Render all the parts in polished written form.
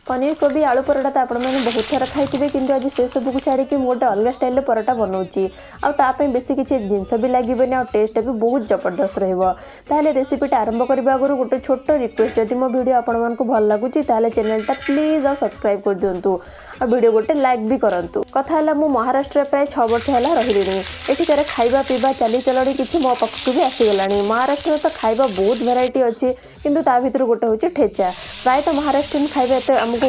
ପନିର, କୋବି, ଆଳୁ ପରଟା ତ ଆପଣମାନେ ବହୁତ ଥର ଖାଇଥିବେ, କିନ୍ତୁ ଆଜି ସେସବୁକୁ ଛାଡ଼ିକି ମୁଁ ଗୋଟେ ଅଲଗା ଷ୍ଟାଇଲରେ ପରଟା ବନାଉଛି। ଆଉ ତା ପାଇଁ ବେଶୀ କିଛି ଜିନିଷ ବି ଲାଗିବନି ଆଉ ଟେଷ୍ଟଟା ବି ବହୁତ ଜବରଦସ୍ତ ରହିବ। ତାହେଲେ ରେସିପିଟା ଆରମ୍ଭ କରିବା ଆଗରୁ ଗୋଟେ ଛୋଟ ରିକ୍ୱେଷ୍ଟ, ଯଦି ମୋ ଭିଡ଼ିଓ ଆପଣମାନଙ୍କୁ ଭଲ ଲାଗୁଛି, ତାହେଲେ ଚ୍ୟାନେଲଟା ପ୍ଲିଜ୍ ଆଉ ସବସ୍କ୍ରାଇବ୍ କରିଦିଅନ୍ତୁ ଆଉ ଭିଡ଼ିଓ ଗୋଟେ ଲାଇକ୍ ବି କରନ୍ତୁ। କଥା ହେଲା, ମୁଁ ମହାରାଷ୍ଟ୍ରରେ ପ୍ରାୟ 6 ବର୍ଷ ହେଲା ରହିଲିଣି। ଏଠିକାର ଖାଇବା ପିଇବା, ଚାଲିଚଳଣି କିଛି ମୋ ପାଖକୁ ବି ଆସିଗଲାଣି। ମହାରାଷ୍ଟ୍ରରେ ତ ଖାଇବା ବହୁତ ଭେରାଇଟି ଅଛି, କିନ୍ତୁ ତା ଭିତରୁ ଗୋଟେ ହେଉଛି ଠେଚା। ପ୍ରାୟତଃ ମହାରାଷ୍ଟ୍ରିଆନ୍ ଖାଇବା ଏତେ ଆମକୁ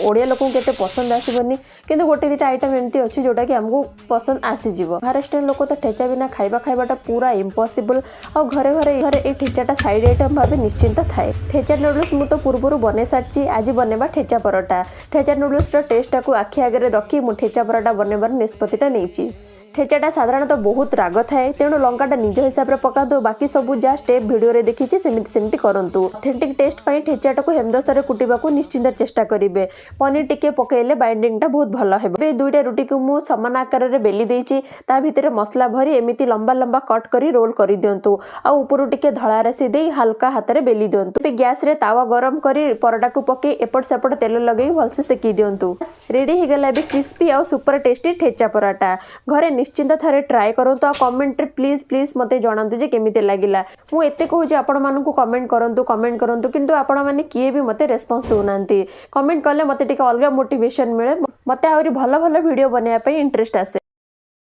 ଓଡ଼ିଆ ଲୋକଙ୍କୁ ଏତେ ପସନ୍ଦ ଆସିବନି, କିନ୍ତୁ ଗୋଟେ ଦୁଇଟା ଆଇଟମ୍ ଏମିତି ଅଛି ଯେଉଁଟାକି ଆମକୁ ପସନ୍ଦ ଆସିଯିବ। ମହାରାଷ୍ଟ୍ରିଆନ୍ ଲୋକ ତ ଠେଚା ବିନା ଖାଇବା ଖାଇବାଟା ପୁରା ଇମ୍ପସିବଲ୍। ଆଉ ଘରେ ଘରେ ଘରେ ଏଇ ଠେଚାଟା ସାଇଡ୍ ଆଇଟମ୍ ଭାବେ ନିଶ୍ଚିନ୍ତ ଥାଏ। ଠେଚା ନୁଡଲ୍ସ ମୁଁ ତ ପୂର୍ବରୁ ବନେଇ ସାରିଛି, ଆଜି ବନେଇବା ଠେଚା ପରଟା। ଠେଚା ନୁଡଲ୍ସର ଟେଷ୍ଟଟାକୁ ଆଖି ଆଗରେ ରଖି ମୁଁ ଠେଚା ପରଟା ବନେଇବାର ନିଷ୍ପତ୍ତିଟା ନେଇଛି। ଠେଚାଟା ସାଧାରଣତଃ ବହୁତ ରାଗ ଥାଏ, ତେଣୁ ଲଙ୍କାଟା ନିଜ ହିସାବରେ ପକାନ୍ତୁ। ବାକି ସବୁ ଯାହା ଷ୍ଟେପ୍ ଭିଡ଼ିଓରେ ଦେଖିଛି, ସେମିତି ସେମିତି କରନ୍ତୁ। ଅଥେଣ୍ଟିକ୍ ଟେଷ୍ଟ ପାଇଁ ଠେଚାଟାକୁ ହେମଦସ୍ତାରେ କୁଟିବାକୁ ନିଶ୍ଚିନ୍ତ ଚେଷ୍ଟା କରିବେ। ପନିର ଟିକେ ପକାଇଲେ ବାଇଣ୍ଡିଂଟା ବହୁତ ଭଲ ହେବ। ଏବେ ଦୁଇଟା ରୁଟିକୁ ମୁଁ ସମାନ ଆକାରରେ ବେଲି ଦେଇଛି। ତା ଭିତରେ ମସଲା ଭରି ଏମିତି ଲମ୍ବା ଲମ୍ବା କଟ୍ କରି ରୋଲ୍ କରିଦିଅନ୍ତୁ ଆଉ ଉପରୁ ଟିକେ ଧଳା ରାଶି ଦେଇ ହାଲକା ହାତରେ ବେଲି ଦିଅନ୍ତୁ। ଏବେ ଗ୍ୟାସରେ ତାୱା ଗରମ କରି ପରଟାକୁ ପକେଇ ଏପଟ ସେପଟ ତେଲ ଲଗେଇ ଭଲସେ ସେକି ଦିଅନ୍ତୁ। ରେଡ଼ି ହେଇଗଲା ଏବେ କ୍ରିସ୍ପି ଆଉ ସୁପର ଟେଷ୍ଟି ଠେଚା ପରଟା। ଘରେ ନିଶ୍ଚିନ୍ତ ଥରେ ଟ୍ରାଏ କରନ୍ତୁ ଆଉ କମେଣ୍ଟରେ ପ୍ଲିଜ୍ ପ୍ଲିଜ୍ ମୋତେ ଜଣାନ୍ତୁ ଯେ କେମିତି ଲାଗିଲା। ମୁଁ ଏତେ କହୁଛି ଆପଣମାନଙ୍କୁ, କମେଣ୍ଟ କରନ୍ତୁ, କମେଣ୍ଟ କରନ୍ତୁ, କିନ୍ତୁ ଆପଣମାନେ କିଏ ବି ମୋତେ ରେସ୍ପନ୍ସ ଦେଉନାହାନ୍ତି। କମେଣ୍ଟ କଲେ ମୋତେ ଟିକେ ଅଲଗା ମୋଟିଭେସନ୍ ମିଳେ, ମୋତେ ଆହୁରି ଭଲ ଭଲ ଭିଡ଼ିଓ ବନେଇବା ପାଇଁ ଇଣ୍ଟରେଷ୍ଟ ଆସେ।